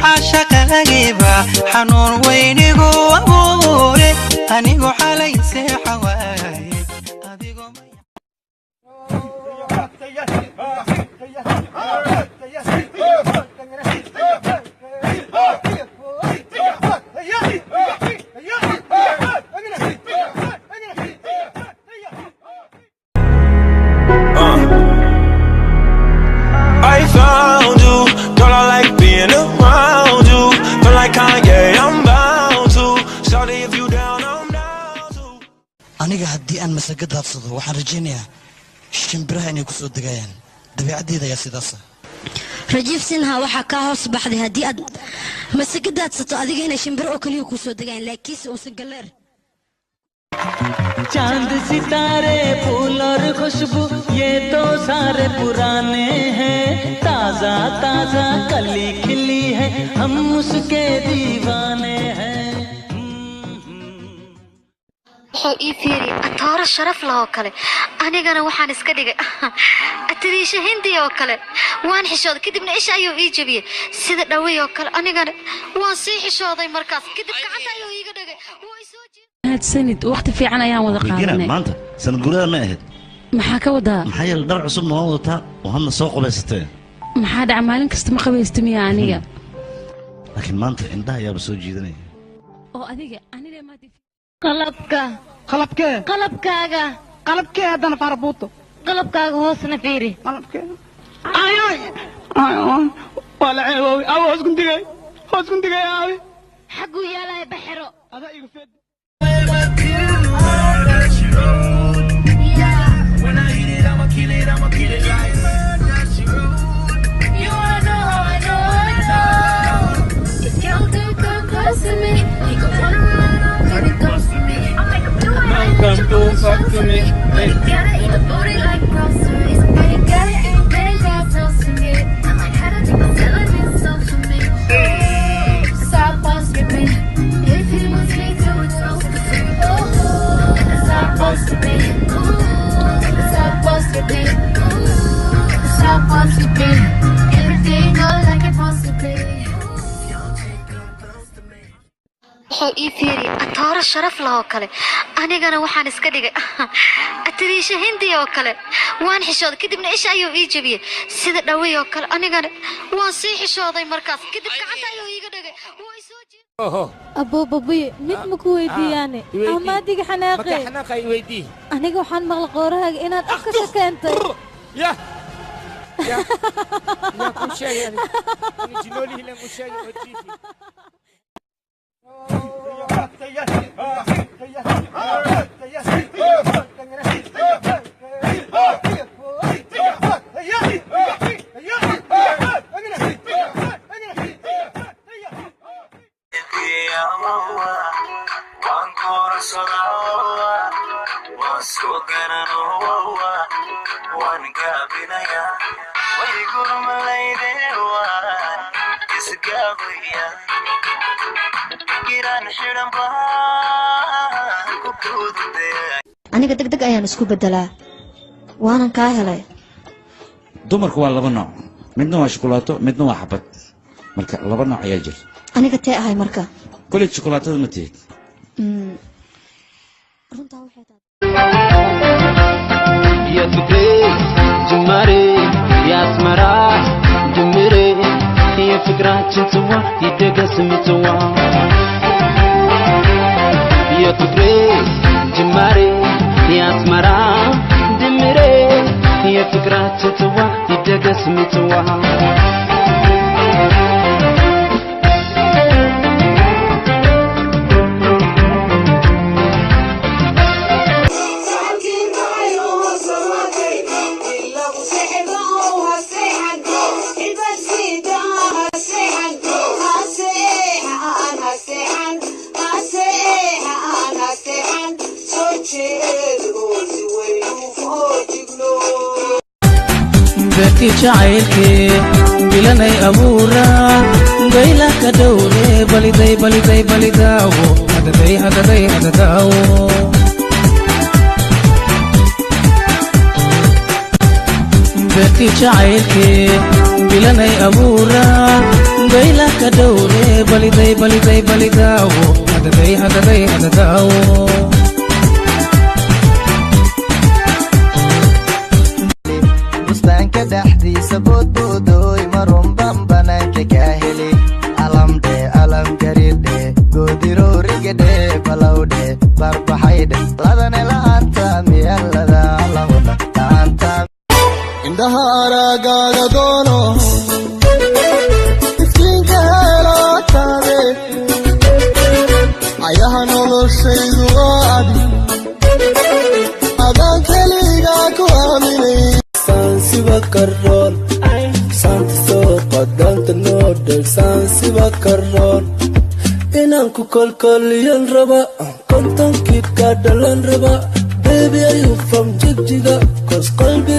Caashaqaagiiba xanuun weynigu abuure, anigu xalay seexa waaye adigoo. I found you, girl. I like being around you. Feel like Kanye, I'm bound to. Shawty, if you down, I'm down to. Aniga haddii aan masago daadsado, waxaan rajaynayaa shimbiraha inay ku soo degayaan. Dabeecaddeeda ayaa sidaasa. Rajiif Sinha, waxaa kaa hoos baxday haddii aad masago daadsato adiga inay shimbiro oo kaliya kuu soo degaan, laakiinse uusan galeer. चांद सितारे फूल और खुशबू ये तो सारे पुराने हैं, ताजा ताजा कली खिली है, हम उसके दीवाने हैं। Wuxuu ii fiiriyey atooro sharaf leh oo kale, anigana waxaan iska dhigay atariisha Hindiya oo kale. Waan xishooday, kadibna isha ayuu ii jebiyey sida dhawey oo kale, anigana waan sii xishooday. Markaas kadib gacanta ayuu iiga dhigay, wuu isoo Mahadsanid, waqti fiican ayaan wada weydiina qaadanay. Maanta sanad guurada ma ahayd? Maxaa ka wadaa? Maxaa yeelay dhar cusubna waa wadataa oo hadna soo qubaysatee. Maxaa dhaca? Maalin kasta ma qabaysto miya aniga? Laakiin maanta indhaha ayaaba soo jiidanaya. Oo adiga anile maadi. Qalabka. Qalabkee? Qalabkaaga. Qalabkee haddana, farabuuto? Qalabkaaga hoosna fiiri. Qalabkee? Ay ay ay, waa la ceeboobay. Aw, hoos kundigay, hoos kundigay, aawi? Xagguu yaalaya baxero? Adaa igu feed. When I hit it, I'ma kill it, I'ma kill it like murder, she wrote. You wanna know how I know I know? If y'all do come close to me, he gon' wanna run off when it comes to me. I'll make him do it. Come to fuck to me. But he gotta eat the booty like groceries. And he gotta eat big ass toast to me. I'm like, how did you sell it in social media? Stop on skipping. If he wants me to, it's supposed to be. Ooh, it's supposed to be. Ooh, it's supposed to be. Ooh, it's supposed to be. Everything goes like it's supposed to be. Wuxuu ii fiiriyey atooro sharaf leh oo kale, anigana waxaan iska dhigay atariisha Hindiya oo kale. Waan xishooday, kadibna isha ayuu ii jebiyey sida dhawey oo kale, anigana waan sii xishooday. Markaas kadib gacanta ayuu iiga dhigay, wuu isoo Aboo babuye, mid ma ku weydiiyaane? Ama adiga xanaaqe? Xanaaqa i weydii. Aniga waxaan maqlay qoorahaaga inaad afka ka keentay. Ya ya, yaa kuu sheegay? Ani ani jinoolihii len u sheegay oo jiifi. Waan gaabinayaa, way gurmalayde, waan isgaabaya, giraan xidhan baan ku gudubaya. Aniga deg deg ayaan isku bedelaa, waanan kaa helay. Dumarku waa laba nooc: midna waa shukulaato, midna waa xabad. Marka laba nooc ayaa jira. Aniga tee ahay marka? Koley shukulaatada ma tihid. Runtaa waxay tahay የፍቅሬ ጅማሬ የአስመራ ድምሬ፣ የፍቅራችን ጽዋ ይደገስ ምጽዋ። የፍቅሬ ጅማሬ የአስመራ ድምሬ፣ የፍቅራችን ጽዋ ይደገስ ምጽዋ። Beertii jacaylkee bilanay abuuraa bayla ka dhowre, baliday baliday balidaawo, hadaday hadaday hadadaawo. Beertii jacaylkee bilanay abuuraa baylah ka dhowre, baliday baliday balidaawo, hadaday hadaday hadadaawo. Bustaanka dhexdiisa boodboodooy, marunban banaanka kaa heli. Alamdhe alam gariirdhe, goodiroorigadhe, balowdhe barbaxaydhe, ladane la'aanta miyalada lahuna la'aanta. Indhaha araagaaga doono, iftiinka heelaataade, ayaha noloshaydu waa adi, adaan keligaa ku aaminay. Saansiba karoon saanta soo qadanta noo dheg, saansiba karoon inaan ku kolkoliyan raba, 50kii ka dhalan raba. Baby, are you from Jigjiga? 'Cause qalbi